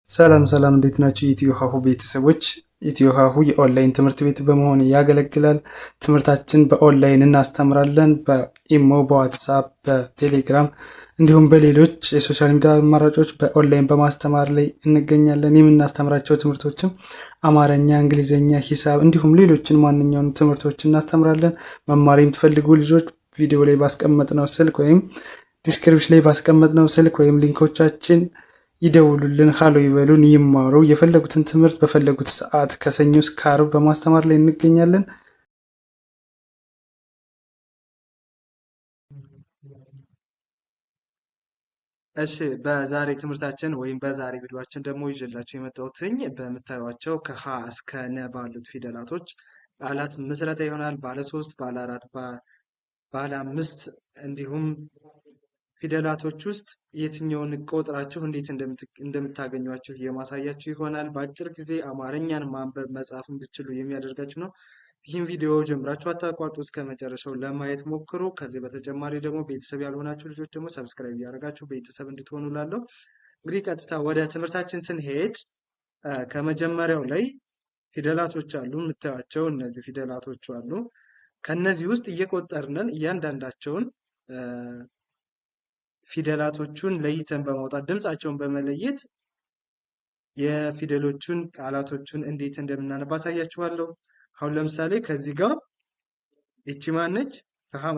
ሰላም ሰላም፣ እንዴት ናችሁ? የኢትዮ ሀሁ ቤተሰቦች፣ ኢትዮ ሀሁ የኦንላይን ትምህርት ቤት በመሆን ያገለግላል። ትምህርታችን በኦንላይን እናስተምራለን። በኢሞ፣ በዋትሳፕ፣ በቴሌግራም እንዲሁም በሌሎች የ social media አማራጮች በኦንላይን በማስተማር ላይ እንገኛለን። የምናስተምራቸው ትምህርቶችም አማርኛ፣ እንግሊዝኛ፣ ሂሳብ እንዲሁም ሌሎችን ማንኛውንም ትምህርቶች እናስተምራለን። መማር የምትፈልጉ ልጆች ቪዲዮ ላይ ባስቀመጥነው ስልክ ወይም description ላይ ባስቀመጥነው ስልክ ወይም link ኦቻችን ይደውሉልን፣ ሀሎ ይበሉን፣ ይማሩ። የፈለጉትን ትምህርት በፈለጉት ሰዓት ከሰኞ እስከ ዓርብ በማስተማር ላይ እንገኛለን። እሺ፣ በዛሬ ትምህርታችን ወይም በዛሬ ቪዲዮአችን ደግሞ ይዤላችሁ የመጣሁትኝ በምታዩቸው ከሀ እስከ ነ ባሉት ፊደላቶች ቃላት ምስረታ ይሆናል። ባለ ሶስት፣ ባለ አራት፣ ባለ አምስት እንዲሁም ፊደላቶች ውስጥ የትኛውን ቆጥራችሁ እንዴት እንደምታገኟቸው የማሳያችሁ ይሆናል። በአጭር ጊዜ አማርኛን ማንበብ መጻፍ እንድትችሉ የሚያደርጋችሁ ነው። ይህን ቪዲዮ ጀምራችሁ አታቋርጡ፣ እስከ መጨረሻው ለማየት ሞክሩ። ከዚህ በተጨማሪ ደግሞ ቤተሰብ ያልሆናችሁ ልጆች ደግሞ subscribe እያደረጋችሁ ቤተሰብ እንድትሆኑ እላለሁ። እንግዲህ ቀጥታ ወደ ትምህርታችን ስንሄድ ከመጀመሪያው ላይ ፊደላቶች አሉ፣ የምታዩቸው እነዚህ ፊደላቶች አሉ። ከነዚህ ውስጥ እየቆጠርንን እያንዳንዳቸውን ፊደላቶቹን ለይተን በማውጣት ድምፃቸውን በመለየት የፊደሎቹን ቃላቶቹን እንዴት እንደምናነብ አሳያችኋለሁ። አሁን ለምሳሌ ከዚህ ጋር ይቺ ማነች?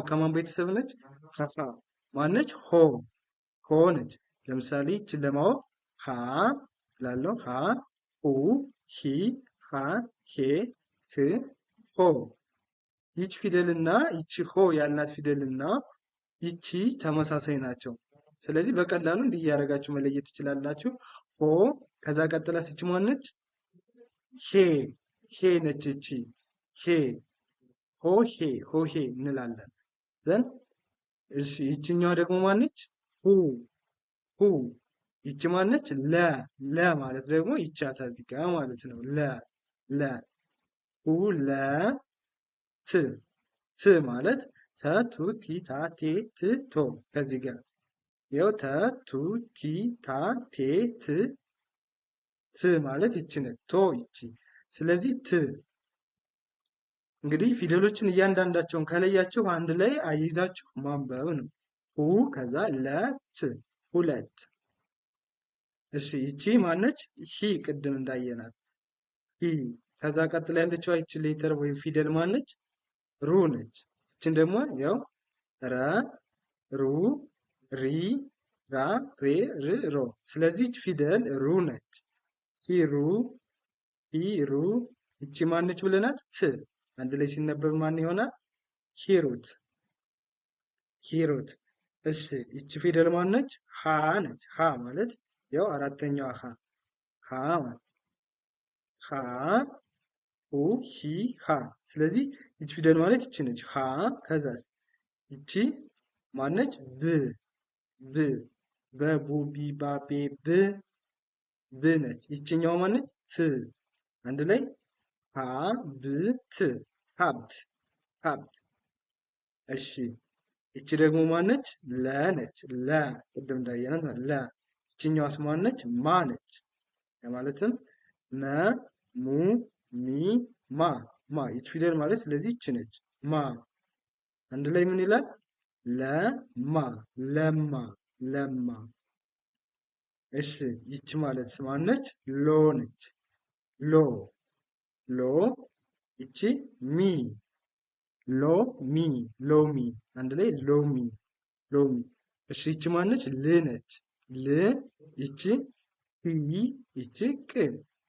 ከማን ቤተሰብ ነች? ከሀ። ማነች? ሆ፣ ሆ ነች። ለምሳሌ ይችን ለማወቅ ሀ እላለሁ። ሀ፣ ሁ፣ ሂ፣ ሃ፣ ሄ፣ ህ፣ ሆ። ይች ፊደልና ይቺ ሆ ያልናት ፊደልና ይቺ ተመሳሳይ ናቸው። ስለዚህ በቀላሉ እንዲህ እያደረጋችሁ መለየት ትችላላችሁ። ሆ፣ ከዛ ቀጥላ ይቺ ማነች? ሄ፣ ሄ ነች። እቺ ሄ፣ ሆ ሄ፣ ሆ ሄ እንላለን። ዘን እሺ፣ ይቺኛዋ ደግሞ ማነች? ሁ፣ ሁ። ይቺ ማነች? ለ፣ ለ ማለት ደግሞ ይቻታ እዚህ ጋ ማለት ነው። ለ፣ ለ፣ ሁ፣ ለ፣ ት፣ ት ማለት ተ ቱ ቲ ታ ቴ ት ቶ ከዚህ ጋር ይኸው ተ ቱ ቲ ታ ቴ ት፣ ት ማለት ይቺ ነች። ቶ ይቺ። ስለዚህ ት እንግዲህ ፊደሎችን እያንዳንዳቸውን ከለያችሁ አንድ ላይ አይይዛችሁ ማንበብ ነው። ሁ ከዛ ለ ት፣ ሁለት። እሺ፣ ይቺ ማነች? ሂ፣ ቅድም እንዳየናት ሂ። ከዛ ቀጥላ ያለችው ይቺ letter ወይም ፊደል ማነች? ሩ ነች። ይችን ደግሞ ያው ረ፣ ሩ፣ ሪ፣ ራ፣ ሬ፣ ር፣ ሮ። ስለዚህ ፊደል ሩ ነች። ሂ ሩ፣ ሂ ሩ። ይቺ ማነች ብለናል? ት። አንድ ላይ ሲነበብ ማን ይሆናል? ሂሩት፣ ሂሩት። እሺ፣ ይቺ ፊደል ማነች? ሀ ነች። ሀ ማለት ያው አራተኛዋ ሀ፣ ሀ ማለት ሀ፣ ሁ፣ ሂ፣ ሃ። ስለዚህ ይቺ ፊደል ማለት ይቺ ነች። ሀ። ከዛስ ይቺ ማነች? ብ፣ ብ፣ በ፣ ቡ፣ ቢ፣ ባ፣ ቤ፣ ብ፣ ብ ነች። ይቺኛዋ ማነች? ት። አንድ ላይ ሀ፣ ብ፣ ት፣ ሀብት፣ ሀብት። እሺ፣ ይቺ ደግሞ ማነች? ለ ነች። ለ፣ ቅድም እንዳየናት ለ። ይቺኛዋስ ማነች? ማ ነች። ማለትም መ፣ ሙ፣ ሚ፣ ማ፣ ማ። ይቺ ፊደል ማለት ስለዚህ ይቺ ነች። ማ። አንድ ላይ ምን ይላል? ለማ፣ ለማ፣ ለማ። እሺ፣ ይቺ ማለት ማነች? ሎ ነች። ሎ፣ ሎ። ይቺ ሚ፣ ሎ ሚ፣ ሎሚ። አንድ ላይ ሎሚ፣ ሎሚ። እሺ፣ ይቺ ማነች? ል ነች። ል። ይቺ ሂ፣ ይቺ ቅ፣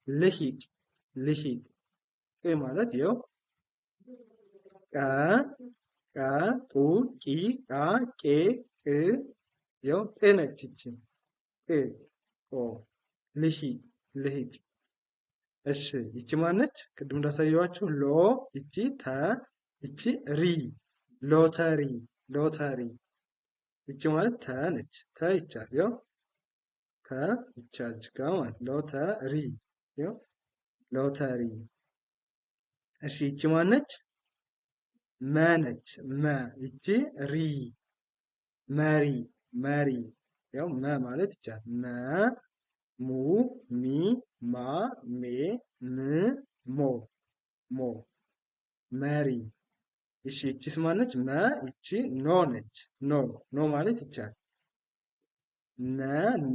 ልሂቅ፣ ልሂቅ። ቅ ማለት ይኸው ቀ፣ ቀ፣ ቁ፣ ቂ፣ ቃ፣ ቄ፣ ቅ፣ ይኸው ቅ ነች። ይቺ ቅ፣ ቆ፣ ልሂቅ፣ ልሂቅ። እሺ፣ ይቺ ማነች? ቅድም እንዳሳየኋችሁ ሎ፣ ይቺ ተ፣ ይቺ ሪ፣ ሎተሪ፣ ሎተሪ። ይቺ ማለት ተ ነች። ተ ይቻል ይኸው ተ ይቻል ጋር ማለት ሎተሪ፣ ይኸው ሎተሪ። እሺ፣ ይቺ ማነች? መ ነች። መ። ይቺ ሪ፣ መሪ፣ መሪ። ያው መ ማለት ይቻላል። መ፣ ሙ ሚ ማ ሜ ም ሞ ሞ መሪ። እሺ ይቺስ ማነች? መ ይቺ ኖ ነች። ኖ ኖ ማለት ይቻላል። ነ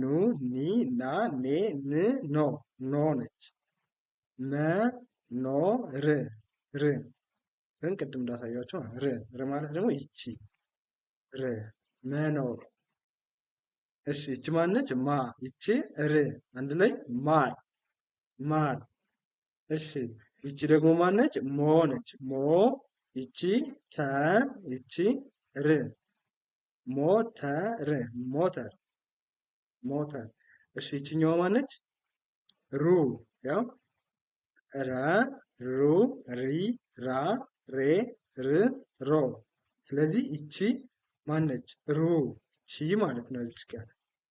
ኑ ኒ ና ኔ ን ኖ ኖ ነች። መ ኖ ር ር ርን ቅድም እንዳሳያችሁ ር ር ማለት ደግሞ ይቺ ር መኖር። እሺ ይቺ ማነች? ማ ይቺ ር አንድ ላይ ማር ማር። እሺ ይቺ ደግሞ ማነች? ሞ ነች። ሞ ይቺ ተ ይቺ ር ሞተር ሞተር ሞተር። እሺ ይቺኛዋ ማነች? ሩ ያው ረ ሩ ሪ ራ ሬ ር ሮ። ስለዚህ ይቺ ማነች? ሩ ይቺ ማለት ነው። እዚች ጋር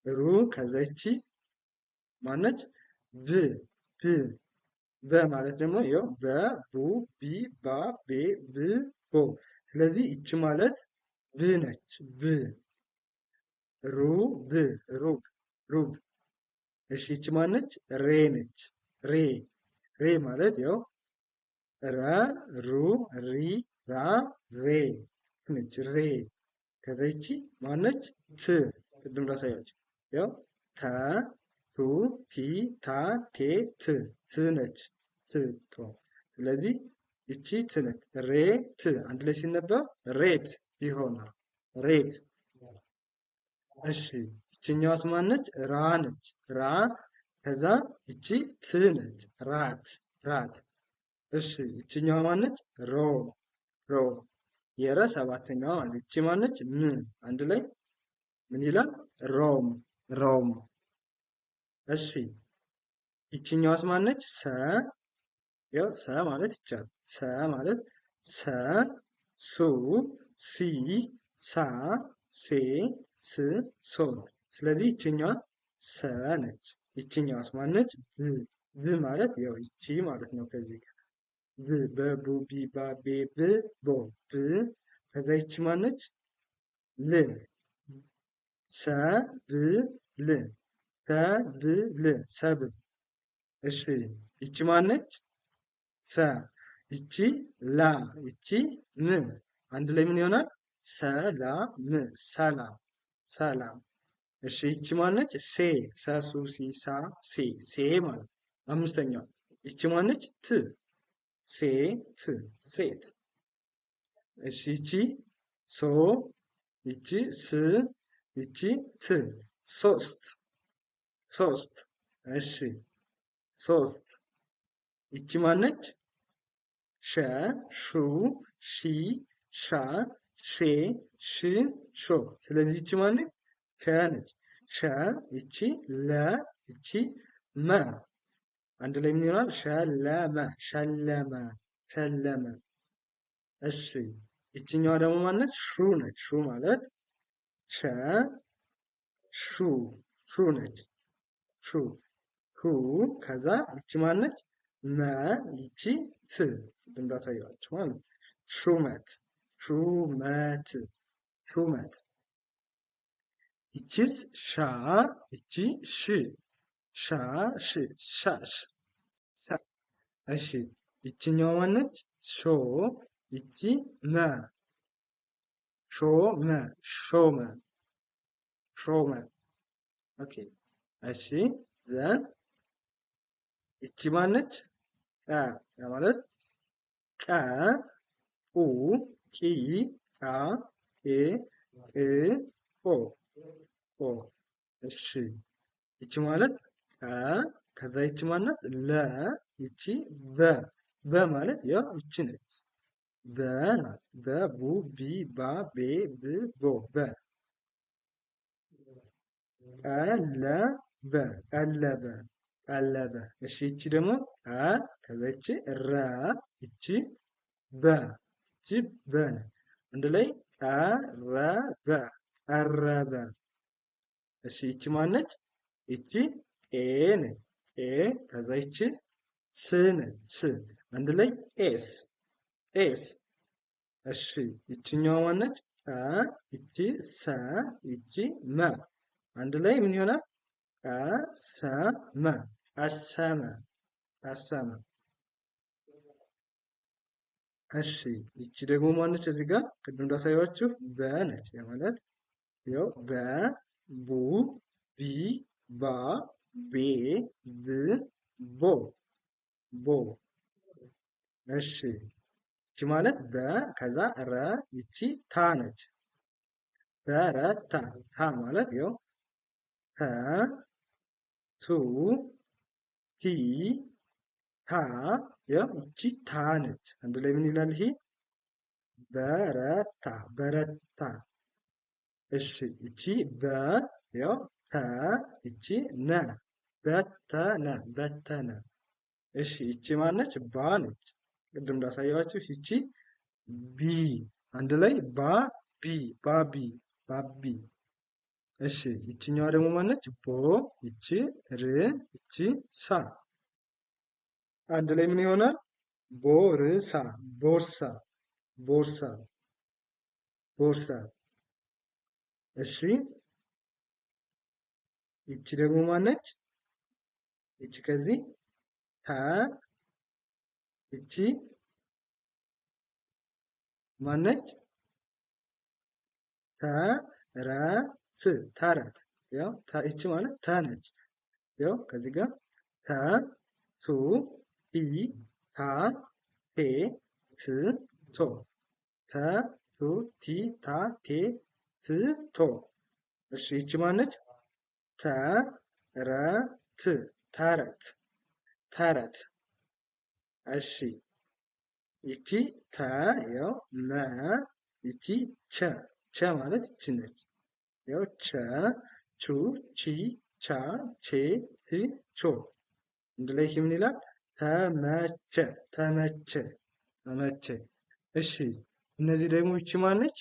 ሩ ከዛ ይቺ ማነች? ብ ብ በ ማለት ደግሞ ይኸው በ ቡ ቢ ባ ቤ ብ ቦ። ስለዚህ ይቺ ማለት ብ ነች። ብ ሩ ብ ሩብ ሩብ። እሺ ይቺ ማነች? ሬ ነች። ሬ ሬ ማለት ያው ረ ሩ ሪ ራ ሬ ነች። ሬ ከዛ ይቺ ማነች? ት ቅድም ላሳያችሁ ያው ተ ቱ ቲ ታ ቴ ት ት ነች። ት ቶ ስለዚህ ይቺ ት ነች። ሬ ት አንድ ላይ ሲነበብ ሬት ይሆናል። ሬት። እሺ ይቺኛዋስ ማነች? ራ ነች። ራ ከዛ ይቺ ት ነች። ራት ራት። እሺ ይቺኛዋ ማነች? ሮ ሮ የረ ሰባተኛዋ ማለት ይቺ ማነች? ም አንድ ላይ ምን ይላል? ሮም ሮም። እሺ ይቺኛዋስ ማነች? ሰ ያው ሰ ማለት ይቻላል። ሰ ማለት ሰ ሱ ሲ ሳ ሴ ስ ሶ። ስለዚህ ይቺኛዋ ሰ ነች። ይቺኛዋስ ማነች? ብ ብ ማለት ያው ይቺ ማለት ነው። ከዚህ ጋር ብ በ ቡ ቢ ባ ቤ ብ ቦ ብ። ከዛ ይቺ ማነች? ል ሰ ብ ል ሰ ብ ል ሰብል። እሺ ይቺ ማነች? ሰ ይቺ ላ ይቺ ም አንድ ላይ ምን ይሆናል? ሰላም ሰላም ሰላም። እሺ ይቺ ማነች? ሴ ሰ ሱ ሲ ሳ ሴ ሴ ማለት ነው። አምስተኛው ይቺ ማነች? ት ሴ ት ሴት። እሺ ይቺ ሶ ይቺ ስ ይቺ ት ሶስት ሶስት። እሺ ሶስት። ይቺ ማነች? ሸ ሹ ሺ ሻ ሼ ሽ ሾ። ስለዚህ ይቺ ማነች? ሸ ነች። ሸ ይቺ ለ ይቺ መ አንድ ላይ ምን ይሆናል? ሸለመ ሸለመ ሸለመ። እሺ ይቺኛዋ ደግሞ ማነች? ሹ ነች። ሹ ማለት ሸ ሹ ሹ ነች። ሹ ሹ ከዛ ይቺ ማነች? መ ይቺ ት እንዳሳየኋችሁ ማለት ነው። ሹመት ሹመት ሹመት። ይቺስ ሻ ይቺ ሽ ሻ ሽ ሻሽ። እሺ ይቺኛዋ ማነች? ሾ ይቺ መ ሾመ ሾመ ሾመ። okay እሺ then ይቺ ማነች? ቀ ማለት ቀ ቁ ቂ ቃ ቄ ቅ ቆ ቆ። እሺ ይቺ ማለት ቀ ከዛ ይቺ ማናት? ለ ይቺ በ በ ማለት ያው ይቺ ነች። በ ናት። በ ቡ ቢ ባ ቤ ብ ቦ በ ቀለበ ቀለበ ቀለበ። እሺ ይቺ ደግሞ ቀ ከዛ ይቺ ረ ይቺ በ ይቺ በ ነች። አንድ ላይ ቀረበ ቀረበ። እሺ ይቺ ማነች? ይቺ ኤ ነች። ኤ ከዛ ይቺ ስ ነች። ስ አንድ ላይ ኤስ ኤስ። እሺ ይቺኛዋ ማነች? ቀ ይቺ ሰ ይቺ መ አንድ ላይ ምን ይሆናል? ቀሰመ ቀሰመ ቀሰመ። እሺ ይቺ ደግሞ ማነች? እዚህ ጋር ቅድም እንዳሳያችሁ በ ነች። ማለት ያው በ ቡ ቢ ባ ቤ ብ ቦ ቦ። እሺ ይቺ ማለት በ ከዛ ረ ይቺ ታ ነች። በረታ ታ ማለት ያው ተ ቱ ቲ ታ ያው ይቺ ታ ነች። አንድ ላይ ምን ይላል ይሄ? በረታ በረታ። እሺ ይቺ በ ያው ተ ይቺ ነ በተነ በተነ። እሺ ይቺ ማነች? ባ ነች። ቅድም እንዳሳየኋችሁ ይቺ ቢ አንድ ላይ ባ ቢ ባቢ ባቢ። እሺ ይቺኛዋ ደግሞ ማነች? ቦ ይቺ ር ይቺ ሳ አንድ ላይ ምን ይሆናል? ቦርሳ ቦርሳ ቦርሳ ቦርሳ። እሺ ይቺ ደግሞ ማነች? ይቺ ከዚህ ተ ይቺ ማነች? ተረት ተረት። ያው ይቺ ማለት ተ ነች። ያው ከዚህ ጋር ተ ቱ ቲ ታ ቴ ት ቶ ተ ቱ ቲ ታ ቴ ት ቶ። እሺ ይቺ ማነች? ተ ረ ት ተረት ተረት። እሺ ይቺ ተ ያው መ ይቺ ቸ ቸ ማለት ይቺ ነች። ያው ቸ ቹ ቺ ቻ ቼ ት ቾ አንድ ላይ ይሄ ምን ይላል? ተመቸ ተመቸ ተመቸ። እሺ እነዚህ ደግሞ ይቺ ማነች?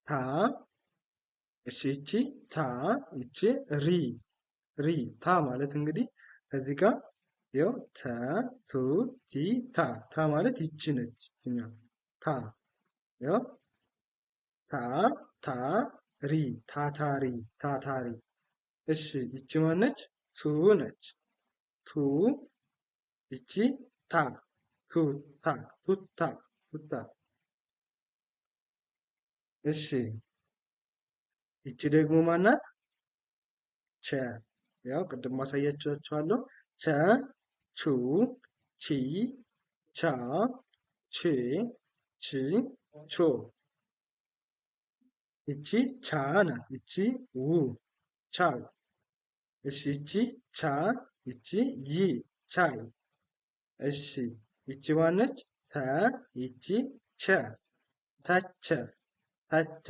ታ እሺ ይቺ ታ ይቺ ሪ ሪ ታ ማለት እንግዲህ ከዚህ ጋር ያው ተ ቱ ቲ ታ ታ ማለት ይቺ ነች። ታ ያው ታ ታ ሪ ታታሪ ታታሪ። እሺ ይቺ ማነች? ቱ ነች። ቱ ይቺ ታ ቱ ታ ቱታ ቱታ። እሺ ይቺ ደግሞ ማናት? ቸ ያው ቅድም ማሳያችኋለሁ። ቸ ቹ ቺ ቻ ቼ ች ቾ። ይቺ ቻ ናት። ይቺ ው ቻው። እሺ ይቺ ቻ ይቺ ይ ቻይ። እሺ ይቺ ማነች? ተ ይቺ ቸ ተቸ ተቸ።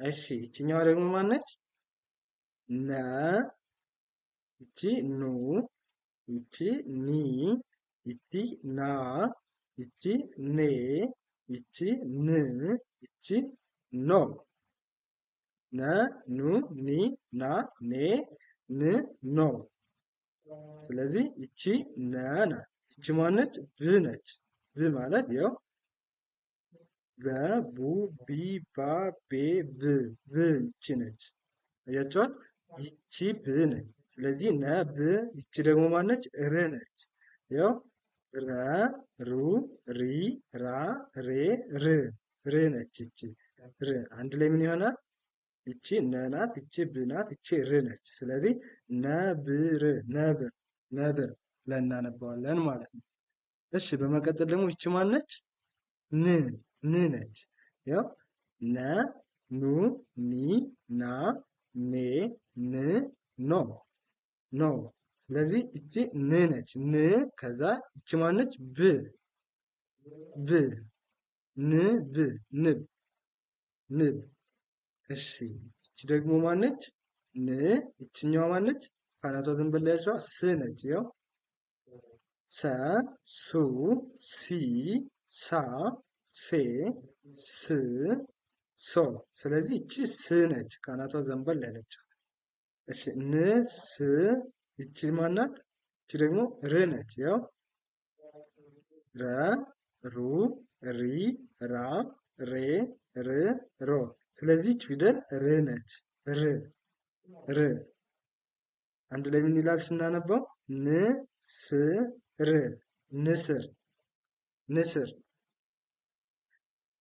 እሺ ይቺኛዋ ደግሞ ማነች? ነ ይቺ ኑ ይቺ ኒ ይቺ ና ይቺ ኔ ይቺ ን ይቺ ኖ። ነ ኑ ኒ ና ኔ ን ኖ። ስለዚህ ይቺ ነ ናት። ይቺ ማነች? ብ ነች። ብ ማለት ያው በ ቡ ቢ ባ ቤ ብ ብ ይቺ ነች። አያችኋት? ይቺ ብ ነች። ስለዚህ ነ ብ። ይቺ ደግሞ ማነች? ር ነች። ያው ረ ሩ ሪ ራ ሬ ር ር ነች። ይቺ ር አንድ ላይ ምን ይሆናል? ይቺ ነ ናት፣ ይቺ ብ ናት፣ ይቺ ር ነች። ስለዚህ ነብር ነብር ነብር ብለን እናነባዋለን ማለት ነው። እሺ በመቀጠል ደግሞ ይቺ ማነች? ን ን ነች። ያው ነ ኑ ኒ ና ኔ ን ኖ ኖ። ስለዚህ እቺ ን ነች። ን ከዛ እቺ ማነች? ብ ብ ን ብ ንብ ንብ። እሺ እቺ ደግሞ ማነች? ን እቺኛዋ ማነች? ካናቷ ዝም ብላ ያለችዋ ስ ነች። ያው ሰ ሱ ሲ ሳ ሴ ስ ሶ። ስለዚህ እቺ ስ ነች፣ ካናቷ ዘንበል ያለችው። እሺ ን ስ እቺ ማናት? እቺ ደግሞ ር ነች። ያው ረ ሩ ሪ ራ ሬ ር ሮ። ስለዚህ እቺ ፊደል ር ነች። ር ር አንድ ላይ ምን ይላል ስናነበው? ንስር ንስር ንስር።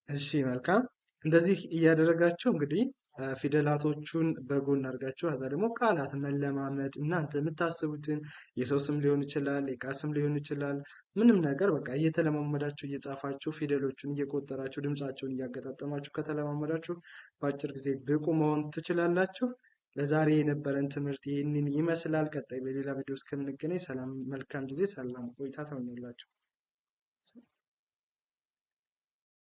እሺ መልካም። እንደዚህ እያደረጋችሁ እንግዲህ ፊደላቶቹን በጎን አድርጋችሁ ከዛ ደግሞ ቃላት መለማመድ እናንተ የምታስቡትን የሰው ስም ሊሆን ይችላል፣ የዕቃ ስም ሊሆን ይችላል። ምንም ነገር በቃ እየተለማመዳችሁ እየጻፋችሁ ፊደሎቹን እየቆጠራችሁ ድምፃቸውን እያገጣጠማችሁ ከተለማመዳችሁ በአጭር ጊዜ ብቁ መሆን ትችላላችሁ። ለዛሬ የነበረን ትምህርት ይህንን ይመስላል። ቀጣይ በሌላ ቪዲዮ እስከምንገናኝ ሰላም፣ መልካም ጊዜ፣ ሰላም ቆይታ ተመኘሁላችሁ።